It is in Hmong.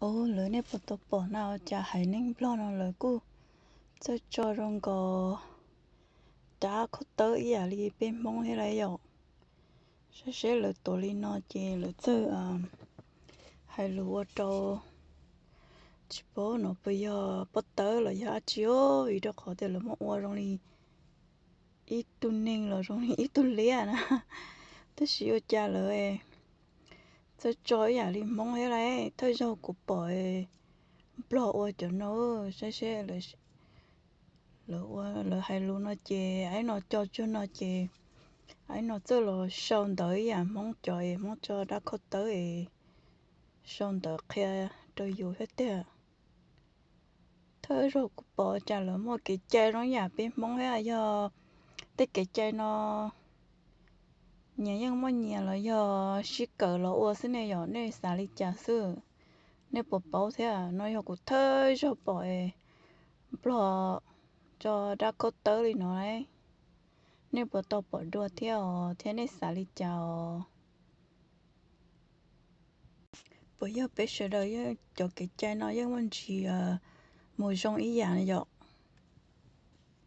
Ua lawv, nej puas tau pom na, ua cas haiv neeg Nplog no lawv kuj txawj tso zoo nkaus dab khauj tawb ib yam li peb Hmoob thiab lauj yom. Saib seb lawv tuav li no ces lawv txawj hais lus ua rau, tsis paub no puas yog pob tawb los yog dab tsi os, vim rau qhov tias lawv muab ua zoo li ib tug neeg los zoo li ib tug liab na. Tab sis ua cas lawv txawj tso ib yam li Hmoob thiab lauj. Thawj zaug kuv pom Nplog ua cov no, saib seb lawv ua, lawv hais lus no ces aib no co tsuag no ces aib no txawj los sau ntawv ib yam Hmoob cov es Hmoob tso dab khauj tawb es sau ntawv qhia rau yus thiab tiag. Thawj zaug kuv pom cas lawv muaj kev cai zoo ib yam peb Hmoob thiab. Yog tej kev cai no nyias yeej muaj nyias los yog sib kawm los ua xwb ne yom, nej xav li cas xwb? Nej puas paub thiab? No yog kuv thawj zaug pom Nplog tso dab khauj tawb li no lauj. Nej puas tau pom dua thiab os, thiab nej xav li cas os? Puas yog peb sawv daws yeej cov kev cai no yeej muaj ntsis mus zoo ib yam yom?